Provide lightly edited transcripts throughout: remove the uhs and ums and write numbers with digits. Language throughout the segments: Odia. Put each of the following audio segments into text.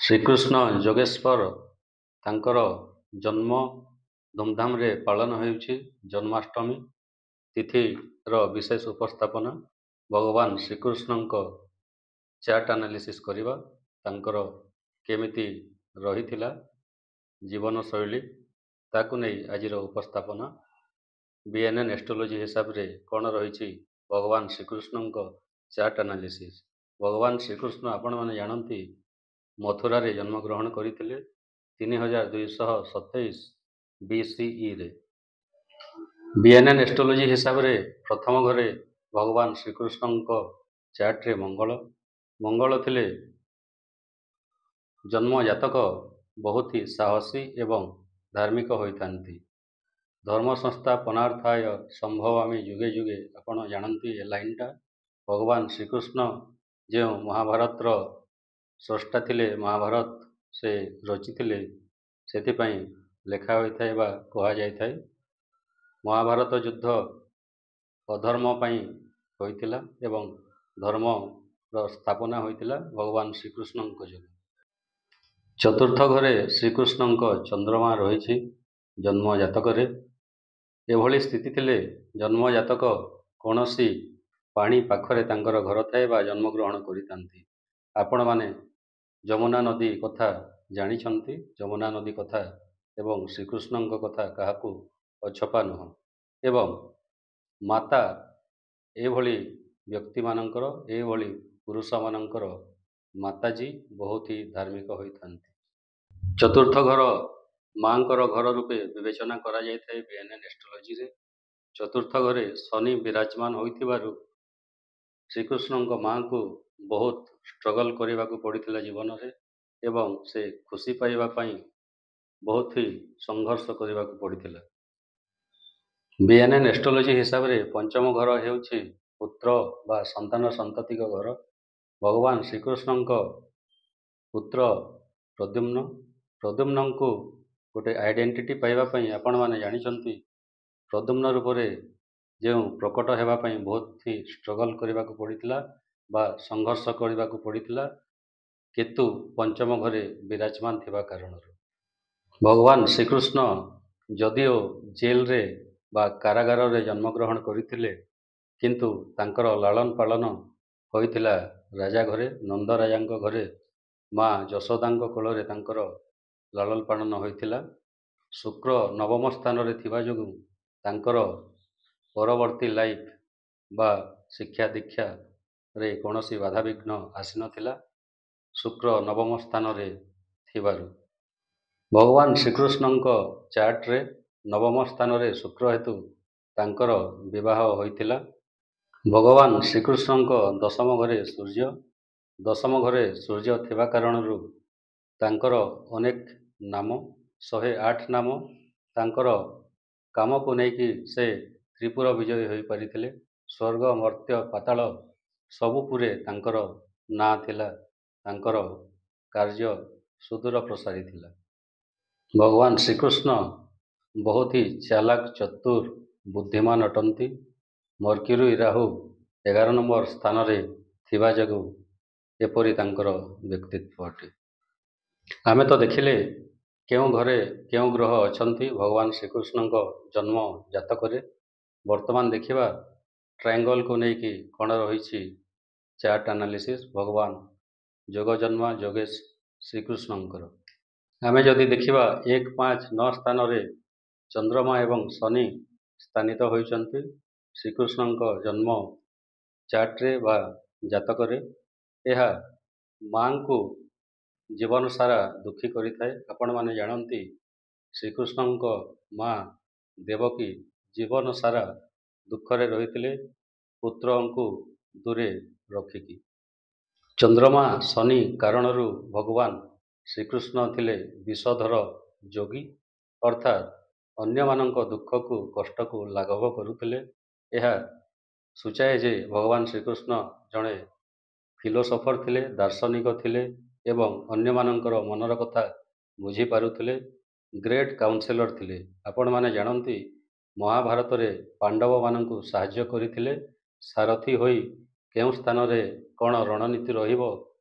ଶ୍ରୀକୃଷ୍ଣ ଯୋଗେଶ୍ୱର ତାଙ୍କର ଜନ୍ମ ଧୁମଧାମରେ ପାଳନ ହେଉଛି। ଜନ୍ମାଷ୍ଟମୀ ତିଥିର ବିଶେଷ ଉପସ୍ଥାପନା, ଭଗବାନ ଶ୍ରୀକୃଷ୍ଣଙ୍କ ଚାର୍ଟ ଆନାଲିସିସ୍ କରିବା, ତାଙ୍କର କେମିତି ରହିଥିଲା ଜୀବନଶୈଳୀ, ତାକୁ ନେଇ ଆଜିର ଉପସ୍ଥାପନା। ବିଏନ୍ଏନ୍ ଏଷ୍ଟ୍ରୋଲୋଜି ହିସାବରେ କ'ଣ ରହିଛି ଭଗବାନ ଶ୍ରୀକୃଷ୍ଣଙ୍କ ଚାର୍ଟ ଆନାଲିସିସ୍? ଭଗବାନ ଶ୍ରୀକୃଷ୍ଣ, ଆପଣମାନେ ଜାଣନ୍ତି, ମଥୁରାରେ ଜନ୍ମଗ୍ରହଣ କରିଥିଲେ 3227 ବିସିଇରେ। ବିଏନ୍ଏନ୍ ଏଷ୍ଟ୍ରୋଲୋଜି ହିସାବରେ ପ୍ରଥମ ଘରେ ଭଗବାନ ଶ୍ରୀକୃଷ୍ଣଙ୍କ ଚାର୍ଟରେ ମଙ୍ଗଳ। ମଙ୍ଗଳ ଥିଲେ ଜନ୍ମଜାତକ ବହୁତ ହି ସାହସୀ ଏବଂ ଧାର୍ମିକ ହୋଇଥାନ୍ତି। ଧର୍ମ ସଂସ୍ଥାପନାର୍ଥାୟ ସମ୍ଭବାମି ଯୁଗେ ଯୁଗେ, ଆପଣ ଜାଣନ୍ତି ଏ ଲାଇନଟା। ଭଗବାନ ଶ୍ରୀକୃଷ୍ଣ ଯେଉଁ ମହାଭାରତର ସ୍ରଷ୍ଟା ଥିଲେ, ମହାଭାରତ ସେ ରଚିଥିଲେ, ସେଥିପାଇଁ ଲେଖା ହୋଇଥାଏ ବା କୁହାଯାଇଥାଏ। ମହାଭାରତ ଯୁଦ୍ଧ ଅଧର୍ମ ପାଇଁ ହୋଇଥିଲା ଏବଂ ଧର୍ମର ସ୍ଥାପନା ହୋଇଥିଲା ଭଗବାନ ଶ୍ରୀକୃଷ୍ଣଙ୍କ ଯୋଗୁଁ। ଚତୁର୍ଥ ଘରେ ଶ୍ରୀକୃଷ୍ଣଙ୍କ ଚନ୍ଦ୍ରମା ରହିଛି ଜନ୍ମ ଜାତକରେ। ଏଭଳି ସ୍ଥିତି ଥିଲେ ଜନ୍ମଜାତକ କୌଣସି ପାଣି ପାଖରେ ତାଙ୍କର ଘର ଥାଏ ବା ଜନ୍ମଗ୍ରହଣ କରିଥାନ୍ତି। ଆପଣମାନେ ଯମୁନା ନଦୀ କଥା ଜାଣିଛନ୍ତି। ଯମୁନା ନଦୀ କଥା ଏବଂ ଶ୍ରୀକୃଷ୍ଣଙ୍କ କଥା କାହାକୁ ଅଛପା ନୁହଁ। ଏବଂ ମାତା ଏଭଳି ବ୍ୟକ୍ତିମାନଙ୍କର, ଏଭଳି ପୁରୁଷମାନଙ୍କର ମାତାଜୀ ବହୁତ ହି ଧାର୍ମିକ ହୋଇଥାନ୍ତି। ଚତୁର୍ଥ ଘର ମାଙ୍କର ଘର ରୂପେ ବିବେଚନା କରାଯାଇଥାଏ ବିଏନ୍ଏନ୍ ଏଷ୍ଟ୍ରୋଲୋଜିରେ। ଚତୁର୍ଥ ଘରେ ଶନି ବିରାଜମାନ ହୋଇଥିବାରୁ ଶ୍ରୀକୃଷ୍ଣଙ୍କ ମାଙ୍କୁ ବହୁତ ଷ୍ଟ୍ରଗଲ୍ କରିବାକୁ ପଡ଼ିଥିଲା ଜୀବନରେ ଏବଂ ସେ ଖୁସି ପାଇବା ପାଇଁ ବହୁତ ହି ସଂଘର୍ଷ କରିବାକୁ ପଡ଼ିଥିଲା। ବିଏନ୍ଏନ୍ ଏଷ୍ଟ୍ରୋଲୋଜି ହିସାବରେ ପଞ୍ଚମ ଘର ହେଉଛି ପୁତ୍ର ବା ସନ୍ତାନ ସନ୍ତତିଙ୍କ ଘର। ଭଗବାନ ଶ୍ରୀକୃଷ୍ଣଙ୍କ ପୁତ୍ର ପ୍ରଦ୍ୟୁମ୍ନ। ପ୍ରଦ୍ୟୁମ୍ନଙ୍କୁ ଗୋଟେ ଆଇଡେଣ୍ଟିଟି ପାଇବା ପାଇଁ, ଆପଣମାନେ ଜାଣିଛନ୍ତି, ପ୍ରଦ୍ୟୁମ୍ନ ରୂପରେ ଯେଉଁ ପ୍ରକଟ ହେବା ପାଇଁ ବହୁତ ହି ଷ୍ଟ୍ରଗଲ୍ କରିବାକୁ ପଡ଼ିଥିଲା ବା ସଂଘର୍ଷ କରିବାକୁ ପଡ଼ିଥିଲା, କେତୁ ପଞ୍ଚମ ଘରେ ବିରାଜମାନ ଥିବା କାରଣରୁ। ଭଗବାନ ଶ୍ରୀକୃଷ୍ଣ ଯଦିଓ ଜେଲରେ ବା କାରାଗାରରେ ଜନ୍ମଗ୍ରହଣ କରିଥିଲେ, କିନ୍ତୁ ତାଙ୍କର ଲାଳନ ପାଳନ ହୋଇଥିଲା ରାଜା ଘରେ, ନନ୍ଦ ରାଜାଙ୍କ ଘରେ। ମା ଯଶୋଦାଙ୍କ କୋଳରେ ତାଙ୍କର ଲାଳନ ପାଳନ ହୋଇଥିଲା। ଶୁକ୍ର ନବମ ସ୍ଥାନରେ ଥିବା ଯୋଗୁଁ ତାଙ୍କର ପରବର୍ତ୍ତୀ ଲାଇଫ୍ ବା ଶିକ୍ଷା ଦୀକ୍ଷାରେ କୌଣସି ବାଧାବିଘ୍ନ ଆସିନଥିଲା, ଶୁକ୍ର ନବମ ସ୍ଥାନରେ ଥିବାରୁ। ଭଗବାନ ଶ୍ରୀକୃଷ୍ଣଙ୍କ ଚାର୍ଟରେ ନବମ ସ୍ଥାନରେ ଶୁକ୍ର ହେତୁ ତାଙ୍କର ବିବାହ ହୋଇଥିଲା। ଭଗବାନ ଶ୍ରୀକୃଷ୍ଣଙ୍କ ଦଶମ ଘରେ ସୂର୍ଯ୍ୟ। ଦଶମ ଘରେ ସୂର୍ଯ୍ୟ ଥିବା କାରଣରୁ ତାଙ୍କର ଅନେକ ନାମ, 108 ନାମ। ତାଙ୍କର କାମକୁ ନେଇକି ସେ ତ୍ରିପୁର ବିଜୟୀ ହୋଇପାରିଥିଲେ। ସ୍ୱର୍ଗ, ମର୍ତ୍ତ୍ୟ, ପାତାଳ ସବୁପୁରେ ତାଙ୍କର ନାଁ ଥିଲା। ତାଙ୍କର କାର୍ଯ୍ୟ ସୁଦୂର ପ୍ରସାରୀ ଥିଲା। ଭଗବାନ ଶ୍ରୀକୃଷ୍ଣ ବହୁତ ହି ଚାଲାକ, ଚତୁର, ବୁଦ୍ଧିମାନ ଅଟନ୍ତି। ମର୍କ୍ୟୁରୀ, ରାହୁ 11 ନମ୍ବର ସ୍ଥାନରେ ଥିବା ଯୋଗୁଁ ଏପରି ତାଙ୍କର ବ୍ୟକ୍ତିତ୍ୱ ଅଟେ। ଆମେ ତ ଦେଖିଲେ କେଉଁ ଘରେ କେଉଁ ଗ୍ରହ ଅଛନ୍ତି ଭଗବାନ ଶ୍ରୀକୃଷ୍ଣଙ୍କ ଜନ୍ମ ଜାତକରେ। ବର୍ତ୍ତମାନ ଦେଖିବା ଟ୍ରାଇଙ୍ଗଲକୁ ନେଇକି କ'ଣ ରହିଛି ଚାର୍ଟ ଆନାଲିସିସ୍ ଭଗବାନ ଯୋଗଜନ୍ମା ଯୋଗେଶ ଶ୍ରୀକୃଷ୍ଣଙ୍କର। ଆମେ ଯଦି ଦେଖିବା, 1, 5, 9 ସ୍ଥାନରେ ଚନ୍ଦ୍ରମା ଏବଂ ଶନି ସ୍ଥାନିତ ହୋଇଛନ୍ତି ଶ୍ରୀକୃଷ୍ଣଙ୍କ ଜନ୍ମ ଚାର୍ଟରେ ବା ଜାତକରେ। ଏହା ମାଙ୍କୁ ଜୀବନ ସାରା ଦୁଃଖୀ କରିଥାଏ। ଆପଣମାନେ ଜାଣନ୍ତି, ଶ୍ରୀକୃଷ୍ଣଙ୍କ ମା ଦେବକୀ ଜୀବନ ସାରା ଦୁଃଖରେ ରହିଥିଲେ ପୁତ୍ରଙ୍କୁ ଦୂରେ ରଖିକି। ଚନ୍ଦ୍ରମା ଶନି କାରଣରୁ ଭଗବାନ ଶ୍ରୀକୃଷ୍ଣ ଥିଲେ ବିଷଧର ଯୋଗୀ, ଅର୍ଥାତ୍ ଅନ୍ୟମାନଙ୍କ ଦୁଃଖକୁ, କଷ୍ଟକୁ ଲାଘବ କରୁଥିଲେ। ଏହା ସୂଚାଏ ଯେ ଭଗବାନ ଶ୍ରୀକୃଷ୍ଣ ଜଣେ ଫିଲୋସଫର ଥିଲେ, ଦାର୍ଶନିକ ଥିଲେ ଏବଂ ଅନ୍ୟମାନଙ୍କର ମନର କଥା ବୁଝିପାରୁଥିଲେ। ଗ୍ରେଟ୍ କାଉନସେଲର ଥିଲେ। ଆପଣମାନେ ଜାଣନ୍ତି, ମହାଭାରତରେ ପାଣ୍ଡବମାନଙ୍କୁ ସାହାଯ୍ୟ କରିଥିଲେ ସାରଥୀ ହୋଇ। କେଉଁ ସ୍ଥାନରେ କ'ଣ ରଣନୀତି ରହିବ,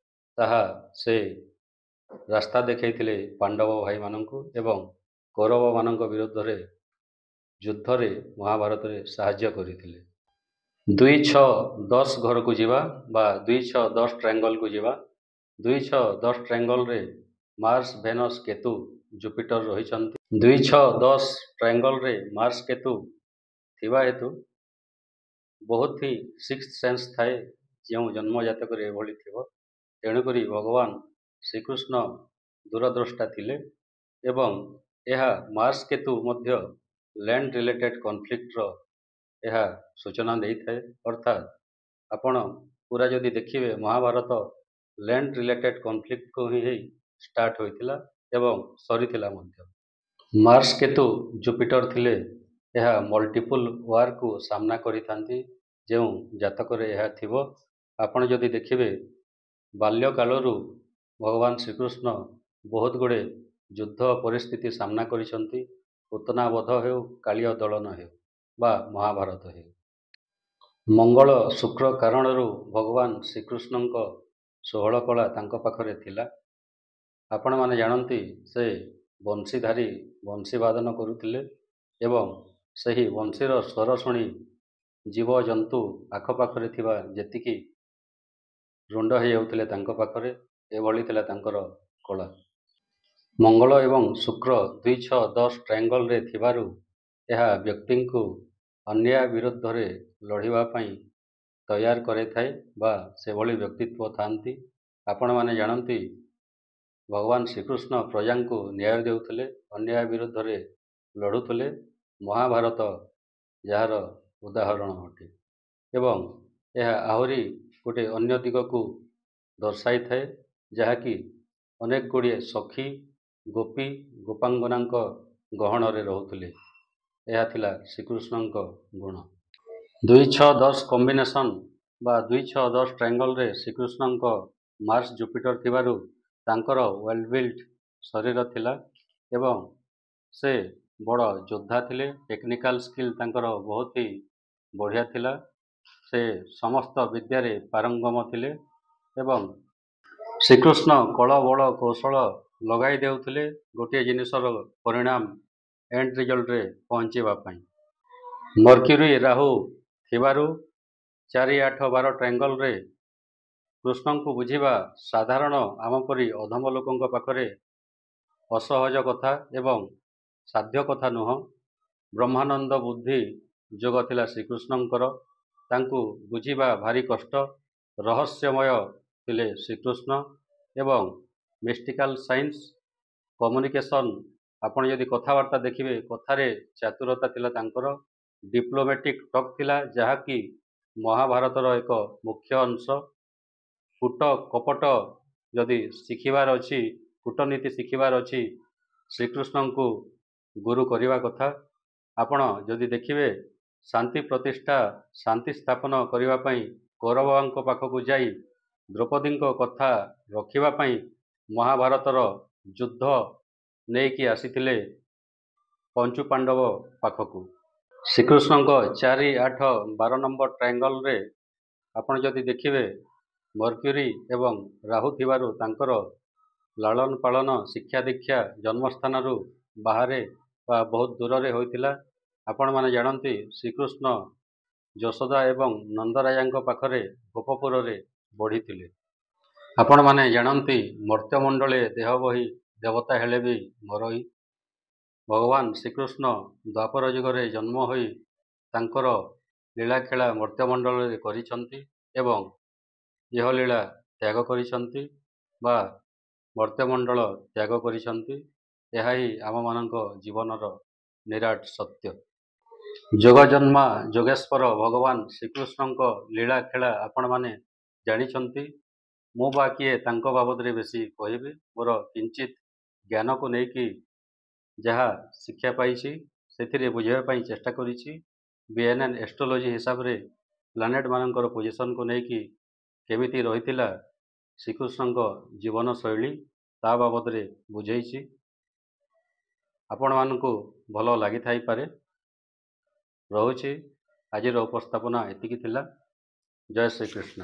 ତାହା ସେ ରାସ୍ତା ଦେଖାଇଥିଲେ ପାଣ୍ଡବ ଭାଇମାନଙ୍କୁ ଏବଂ କୌରବମାନଙ୍କ ବିରୁଦ୍ଧରେ ଯୁଦ୍ଧରେ ମହାଭାରତରେ ସାହାଯ୍ୟ କରିଥିଲେ। 2 6 10 ଘରକୁ ଯିବା ବା 2 6 10 ଟ୍ରାଙ୍ଗଲକୁ ଯିବା। 2 6 10 ଟ୍ରାଙ୍ଗଲରେ ମାର୍ସ, ଭେନସ୍, କେତୁ, ଜୁପିଟର ରହିଛନ୍ତି। 2 6 10 ଟ୍ରାଙ୍ଗଲରେ ମାର୍ସ କେତୁ ଥିବା ହେତୁ ବହୁତ ହିଁ ସିକ୍ସ ସେନ୍ସ ଥାଏ ଯେଉଁ ଜନ୍ମ ଜାତକରେ ଏଭଳି ଥିବ। ତେଣୁକରି ଭଗବାନ ଶ୍ରୀକୃଷ୍ଣ ଦୂରଦ୍ରଷ୍ଟା ଥିଲେ ଏବଂ ଏହା ମାର୍ସ କେତୁ ମଧ୍ୟ ଲ୍ୟାଣ୍ଡ ରିଲେଟେଡ୍ କନଫ୍ଲିକ୍ଟର ଏହା ସୂଚନା ଦେଇଥାଏ। ଅର୍ଥାତ୍ ଆପଣ ପୁରା ଯଦି ଦେଖିବେ, ମହାଭାରତ ଲ୍ୟାଣ୍ଡ ରିଲେଟେଡ୍ କନଫ୍ଲିକ୍ଟକୁ ହିଁ ଷ୍ଟାର୍ଟ ହୋଇଥିଲା ଏବଂ ସରିଥିଲା ମଧ୍ୟ। ମାର୍ସ କେତୁ ଜୁପିଟର ଥିଲେ ଏହା ମଲ୍ଟିପୁଲ ୱାର୍କୁ ସାମ୍ନା କରିଥାନ୍ତି ଯେଉଁ ଜାତକରେ ଏହା ଥିବ। ଆପଣ ଯଦି ଦେଖିବେ, ବାଲ୍ୟକାଳରୁ ଭଗବାନ ଶ୍ରୀକୃଷ୍ଣ ବହୁତ ଗୁଡ଼ିଏ ଯୁଦ୍ଧ ପରିସ୍ଥିତି ସାମ୍ନା କରିଛନ୍ତି, ପୁତନା ବଧ ହେଉ, କାଳିୟ ଦଳନ ହେଉ ବା ମହାଭାରତ ହେଉ। ମଙ୍ଗଳ ଶୁକ୍ର କାରଣରୁ ଭଗବାନ ଶ୍ରୀକୃଷ୍ଣଙ୍କ 16 କଳା ତାଙ୍କ ପାଖରେ ଥିଲା। ଆପଣମାନେ ଜାଣନ୍ତି, ସେ ବଂଶୀଧାରୀ, ବଂଶୀବାଦନ କରୁଥିଲେ ଏବଂ ସେହି ବଂଶୀର ସ୍ୱର ଶୁଣି ଜୀବଜନ୍ତୁ ଆଖପାଖରେ ଥିବା ଯେତିକି ରୁଣ୍ଡ ହେଇଯାଉଥିଲେ ତାଙ୍କ ପାଖରେ। ଏଭଳି ଥିଲା ତାଙ୍କର କଳା। ମଙ୍ଗଳ ଏବଂ ଶୁକ୍ର 2 6 10 ଟ୍ରାଙ୍ଗଲରେ ଥିବାରୁ ଏହା ବ୍ୟକ୍ତିଙ୍କୁ ଅନ୍ୟାୟ ବିରୁଦ୍ଧରେ ଲଢ଼ିବା ପାଇଁ ତୟାର କରାଇଥାଏ ବା ସେଭଳି ବ୍ୟକ୍ତିତ୍ୱ ଥାନ୍ତି। ଆପଣମାନେ ଜାଣନ୍ତି, ଭଗବାନ ଶ୍ରୀକୃଷ୍ଣ ପ୍ରଜାଙ୍କୁ ନ୍ୟାୟ ଦେଉଥିଲେ, ଅନ୍ୟାୟ ବିରୁଦ୍ଧରେ ଲଢ଼ୁଥିଲେ, ମହାଭାରତ ଯାହାର ଉଦାହରଣ ଅଟେ। ଏବଂ ଏହା ଆହୁରି ଗୋଟେ ଅନ୍ୟ ଦିଗକୁ ଦର୍ଶାଇଥାଏ, ଯାହାକି ଅନେକ ଗୁଡ଼ିଏ ସଖୀ, ଗୋପୀ, ଗୋପାଙ୍ଗନାଙ୍କ ଗହଣରେ ରହୁଥିଲେ। ଏହା ଥିଲା ଶ୍ରୀକୃଷ୍ଣଙ୍କ ଗୁଣ। 2 6 10 କମ୍ବିନେସନ୍ ବା 2 6 10 ଟ୍ରାଙ୍ଗଲରେ ଶ୍ରୀକୃଷ୍ଣଙ୍କ ମାର୍ସ ଜୁପିଟର ଥିବାରୁ ତାଙ୍କର ୱେଲ୍ ବିଲ୍ଟ ଶରୀର ଥିଲା ଏବଂ ସେ ବଡ଼ ଯୋଦ୍ଧା ଥିଲେ। ଟେକ୍ନିକାଲ ସ୍କିଲ୍ ତାଙ୍କର ବହୁତ ହି ବଢ଼ିଆ ଥିଲା। ସେ ସମସ୍ତ ବିଦ୍ୟାରେ ପାରଙ୍ଗମ ଥିଲେ ଏବଂ ଶ୍ରୀକୃଷ୍ଣ କଳ ବଳ କୌଶଳ ଲଗାଇ ଦେଉଥିଲେ ଗୋଟିଏ ଜିନିଷର ପରିଣାମ ଏଣ୍ଡ ରିଜଲ୍ଟରେ ପହଞ୍ଚିବା ପାଇଁ। ମର୍କ୍ୟୁରୀ ରାହୁ ଥିବାରୁ 4 8 12 ଟ୍ରାଙ୍ଗଲରେ କୃଷ୍ଣଙ୍କୁ ବୁଝିବା ସାଧାରଣ ଆମ ପରି ଅଧମ ଲୋକଙ୍କ ପାଖରେ ଅସହଜ କଥା ଏବଂ ସାଧ୍ୟ କଥା ନୁହଁ। ବ୍ରହ୍ମାନନ୍ଦ ବୁଦ୍ଧି ଯୋଗ ଥିଲା ଶ୍ରୀକୃଷ୍ଣଙ୍କର। ତାଙ୍କୁ ବୁଝିବା ଭାରି କଷ୍ଟ। ରହସ୍ୟମୟ ଥିଲେ ଶ୍ରୀକୃଷ୍ଣ ଏବଂ ମିଷ୍ଟିକାଲ ସାଇନ୍ସ କମ୍ୟୁନିକେସନ୍, ଆପଣ ଯଦି କଥାବାର୍ତ୍ତା ଦେଖିବେ, କଥାରେ ଚାତୁରତା ଥିଲା ତାଙ୍କର। ଡିପ୍ଲୋମେଟିକ୍ ଟକ୍ ଥିଲା, ଯାହାକି ମହାଭାରତର ଏକ ମୁଖ୍ୟ ଅଂଶ। କୂଟ କପଟ ଯଦି ଶିଖିବାର ଅଛି, କୂଟନୀତି ଶିଖିବାର ଅଛି, ଶ୍ରୀକୃଷ୍ଣଙ୍କୁ ଗୁରୁ କରିବା କଥା। ଆପଣ ଯଦି ଦେଖିବେ, ଶାନ୍ତି ପ୍ରତିଷ୍ଠା, ଶାନ୍ତି ସ୍ଥାପନ କରିବା ପାଇଁ କୌରବଙ୍କ ପାଖକୁ ଯାଇ ଦ୍ରୌପଦୀଙ୍କ କଥା ରଖିବା ପାଇଁ ମହାଭାରତର ଯୁଦ୍ଧ ନେଇକି ଆସିଥିଲେ ପଞ୍ଚୁ ପାଣ୍ଡବ ପାଖକୁ। ଶ୍ରୀକୃଷ୍ଣଙ୍କ 4 8 12 ନମ୍ବର ଟ୍ରାଙ୍ଗଲରେ ଆପଣ ଯଦି ଦେଖିବେ, ମର୍କ୍ୟୁରୀ ଏବଂ ରାହୁ ଥିବାରୁ ତାଙ୍କର ଲାଳନ ପାଳନ, ଶିକ୍ଷା ଦୀକ୍ଷା ଜନ୍ମସ୍ଥାନରୁ ବାହାରେ ବା ବହୁତ ଦୂରରେ ହୋଇଥିଲା। ଆପଣମାନେ ଜାଣନ୍ତି, ଶ୍ରୀକୃଷ୍ଣ ଯଶୋଦା ଏବଂ ନନ୍ଦରାଜାଙ୍କ ପାଖରେ ଗୋପପୁରରେ ବଢ଼ିଥିଲେ। ଆପଣମାନେ ଜାଣନ୍ତି, ମର୍ତ୍ତ୍ୟମଣ୍ଡଳେ ଦେହ ବହି ଦେବତା ହେଲେ ବି ମରଇ। ଭଗବାନ ଶ୍ରୀକୃଷ୍ଣ ଦ୍ୱାପର ଯୁଗରେ ଜନ୍ମ ହୋଇ ତାଙ୍କର ଲୀଳାଖେଳା ମର୍ତ୍ତ୍ୟମଣ୍ଡଳରେ କରିଛନ୍ତି ଏବଂ ଇହଲୀଳା ତ୍ୟାଗ କରିଛନ୍ତି ବା ମର୍ତ୍ତ୍ୟମଣ୍ଡଳ ତ୍ୟାଗ କରିଛନ୍ତି। ଏହା ହିଁ ଆମମାନଙ୍କ ଜୀବନର ନିରାଟ ସତ୍ୟ। ଯୋଗଜନ୍ମା ଯୋଗେଶ୍ୱର ଭଗବାନ ଶ୍ରୀକୃଷ୍ଣଙ୍କ ଲୀଳା ଖେଳା ଆପଣମାନେ ଜାଣିଛନ୍ତି। ମୁଁ ବା କିଏ ତାଙ୍କ ବାବଦରେ ବେଶୀ କହିବି? ମୋର କିଞ୍ଚିତ ଜ୍ଞାନକୁ ନେଇକି ଯାହା ଶିକ୍ଷା ପାଇଛି, ସେଥିରେ ବୁଝାଇବା ପାଇଁ ଚେଷ୍ଟା କରିଛି। ବିଏନ୍ଏନ୍ ଏଷ୍ଟ୍ରୋଲୋଜି ହିସାବରେ ପ୍ଲାନେଟମାନଙ୍କର ପୋଜିସନକୁ ନେଇକି କେମିତି ରହିଥିଲା ଶ୍ରୀକୃଷ୍ଣଙ୍କ ଜୀବନଶୈଳୀ, ତା ବାବଦରେ ବୁଝେଇଛି। ଆପଣମାନଙ୍କୁ ଭଲ ଲାଗିଥାଇପାରେ। ରହୁଛି, ଆଜିର ଉପସ୍ଥାପନା ଏତିକି ଥିଲା। ଜୟ ଶ୍ରୀକୃଷ୍ଣ।